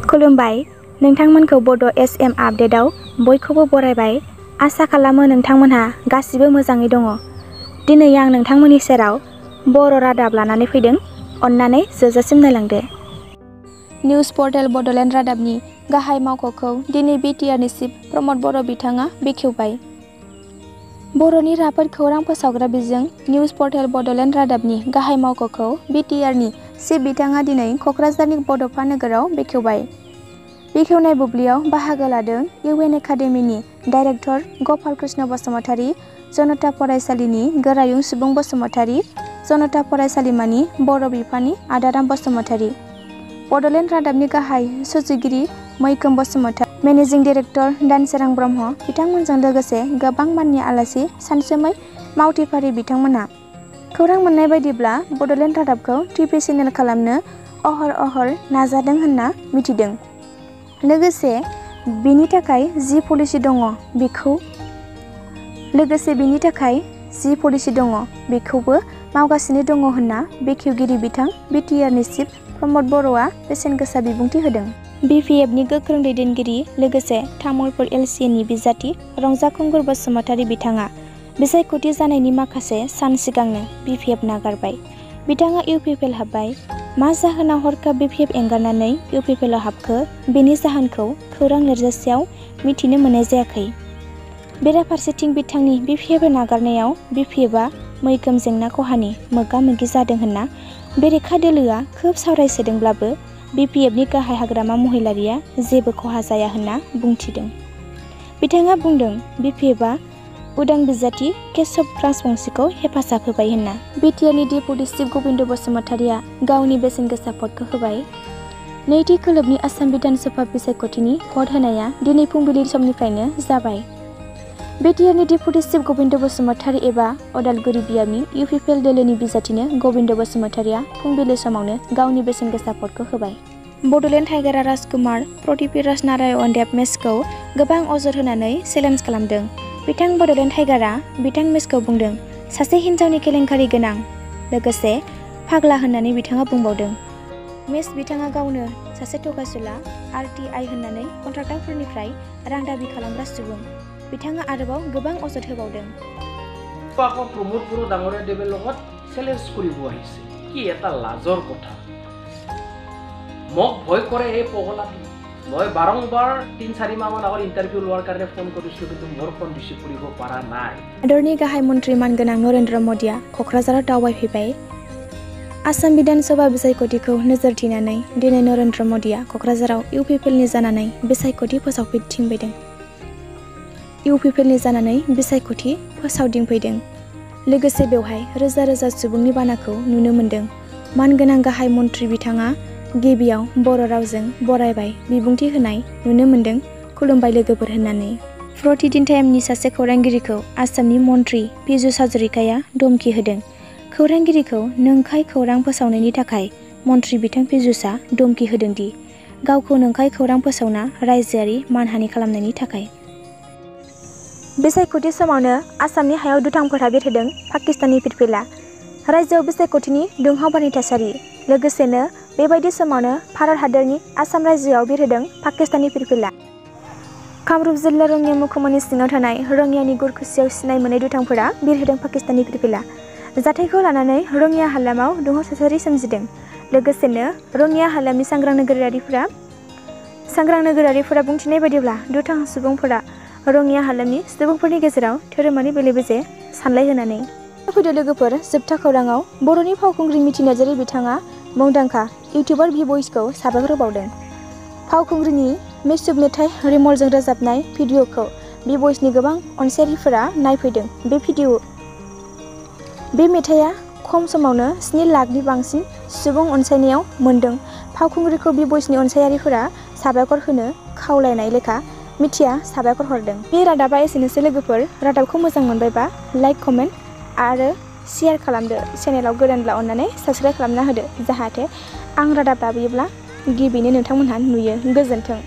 खुलुमबाय, नोंथांमोनखौ बड' SM आपडेटआव बयखौबो बरायबाय। आसा खालामो नोंथांमोनहा गासिबो मोजाङै दङ। दिनै आं नोंथांमोननि सेराव बर' रादाब लानानै फैदों। अन्नानै जोबजासिम नायलांदो। निउज पर्टेल बड'लेण्ड रादाबनि गाहाय मावख'खौ दिनै BTRनि चिफ प्रमद बर' बिथाङा बेखेवबाय। बर'नि राफोद खौरां फोसावग्रा बिजों निउज पर्टेल बड'लेण्ड रादाबनि गाहाय मावख'खौ BTRनि चिफ बिथाङा दिनै क'क्राझारनि बड'फा नोगोराव बेखेवबाय। बेखेवनाय बुब्लियाव बाहागो लादों UN एकाडेमिनि डाइरेक्टर गपाल कृष्ण बसुमतारी, जनता फरायसालिनि गोरायुं सुबुं बसुमतारी, जनता फरायसालिमानि बर' बिफाननि आदाराम बसुमतारी, बड'लेण्ड रादाबनि गाहाय सुजुगिरि मैखोम बसुमतारी, मेनेजिं डाइरेक्टर दानसोरां ब्रह्म बिथांमोनजों लोगोसे गोबां माननि आलासि सानसुमै मावथिफारि बिथांमोनहा। खौरां मोननाय बायदिब्ला बड'लेण्ड रादाबखौ TV चेनेल खालामनो अहर नाजादों होनना मिथिदों। लोगोसे बिनि थाखाय जि पलिसि दङ बेखौबो मावगासिनो दङ होनना बेखेवगिरि बिथां BTRनि चिफ प्रमद बर'आ बेसेन गोसा बिबुंथि होदों। BPFनि गोख्रों दैदेनगिरि लोगोसे तामुलपुर LCNनि बिजाथि रंजाखुंगुर बसुमतारी बिथाङा बिसायख'थि जानायनि माखासे सान सिगांनो BPF नागारबाय। बिथाङा UPPL हाबबाय। मा जाहोनाव हरखाब BPF एंगारनानै UPPLआव हाबखो बेनि जाहोनखौ खौरां लिरजासेयाव मिथिनो मोननाय जायाखै। बेराफारसेथिं बिथांनि BPF नागारनायाव BPFआ मैखोम जेंना खहानि मोगा-मोगि जादों होनना बेरेखा दोलोआ खोब सावरायसोदोंब्लाबो BPFनि गाहाय हाग्रामा महिलारिया जेबो खहा जाया होनना बुंथिदों। बिथाङा बुंदों BPFआ उदां बिजाथि केशब राजबंशीखौ हेफाजाब होबाय होनना। BTRनि डेपुटि चिफ गबिन्द बसुमतारीया गावनि बेसेन गोसा भटखौ होबाय। नैथि खोलोबनि आसाम बिधान सभा बिसायख'थिनि भट होनाया दिनै फुंबिलि समनिफ्रायनो जाबाय। BTRनि डेपुटि चिफ गबिन्द बसुमतारी एबा अदालगुरि बियाबनि UPPL दोलोनि बिजाथिनो गबिन्द बसुमतारीया फुंबिलि समावनो गावनि बेसेन गोसा भटखौ होबाय। बड'लेण्ड टाइगारा राजकुमार पृथ्वीराज नारायण देब मेचखौ गोबां अजद होनानै चेलेन्ज खालामदों। बिथां बड'लेण्ड टाइगारा बिथां मेचखौ बुंदों सासे हिन्जावनि केलेंकारि गोनां, लोगोसे फाग्ला होननानै बिथाङा बुंबावदों। मेच बिथाङा गावनो सासे थगायसुला RTI होननानै कन्ट्राक्टरफोरनिफ्राय रां दाबि खालामग्रा सुबुं। बिथाङा आरोबाव गोबां अजद होबावदों। प्रमोद बर' डाঙৰীয়া দেৱে লগত চেলেঞ্জ কৰিব আহিছে, কি এটা লাজৰ কথা। মোক ভয় কৰে এই পগলাটো। মই বাৰংবাৰ 3-4 মাহমান আগত ইণ্টাৰভিউ লোৱাৰ কাৰণে ফোন কৰিছিলোঁ, কিন্তু মোৰ ফোন ৰিচিভ কৰিব পৰা নাই। हादरनि गाहाय मन्त्रि मानगोनां नरेन्द्र मदिया क'क्राझाराव दावबायफैबाय। आसाम बिधान सभा बिसायख'थिखौ नोजोर थिनानै दिनै नरेन्द्र मदिया क'क्राझाराव UPPLनि जानानै बिसायख'थि फोसावदिंफैदों। लोगोसे बेवहाय रोजा रोजा सुबुंनि बानाखौ नुनो मोन्दों। मानगोनां गाहाय मन्त्रि बिथाङा गिबियाव बर' रावजों बरायबाय बिबुंथि होनाय नुनो मोन्दों। खुलुमबाय लोगोफोर होननानै। प्रतिदिन टाइमनि सासे खौरांगिरिखौ आसामनि मन्त्रि पीयूष हाजरिकाया धमखि होदों। खौरांगिरिखौ नंखाय खौरां फोसावनायनि थाखाय मन्त्रि बिथां पीयूषआ धमखि होदों दि गावखौ नंखाय खौरां फोसावना रायजोआरि मानहानि खालामनायनि थाखाय। बिसायख'थि समावनो आसामनि हायाव दुथांफोरहा बिरहोदों पाकिस्ताननि फिरफिला। रायजोआव बिसायख'थिनि दुंहाव बारनि थासारि। लोगोसेनो बेबायदि समावनो भारत हादरनि आसाम रायजोआव बिरहोदों पाकिस्ताननि फिरफिला। कामरुप जिल्ला रङिया महकुमानि सिङाव थानाय रङियानि गुरखुसियाव सिनाय मोनै दुथांफोरा बिरहोदों पाकिस्ताननि फिरफिला। जाथायखौ लानानै रङिया हालामाव दुंहाव थासारि सोमजिदों। लोगोसेनो रङिया हालामनि सांग्रां नोगोरारिफोरा बुंथिनाय बायदिब्ला दुथां सुबुंफोरा रङिया हालामनि सुबुंफोरनि गेजेराव धोरोमारि बेले-बेजे सानलाय होनानै। फैदो लोगोफोर, जोबथा खौराङाव बर'नि फावखुंग्रि मिथि नार्जारि बिथाङा मुंदांखा इउटिउबार भिभ'इसखौ साबायखर बावदों। फावखुंग्रिनि मेचुब मेथाइ रिमलजों रोजाबनाय भिडिअ'खौ भिभ'इसनि गोबां अनसायारिफोरा नायफैदों। बे मेथाइया खम समावनो 7 लाखनि बांसिन सुबुं अनसायनायाव मोनदों। फावखुंग्रिखौ भिभ'इसनि अनसायारिफोरा साबायखर होनो खावलायनाय लेखा मिथिया साबायखर हरदों। बे रादाबा एसेनोसै लोगोफोर। रादाबखौ मोजां मोनबायबा लाइक, कमेन्ट आरो शेयार खालामदो। चेनेलाव गोदानब्ला अननानै साबस्क्राइब खालामना होदो, जाहाथे आं रादाब लाबोयोब्ला गिबियैनो नोंथांमोनहा नुयो। गोजोन्थों।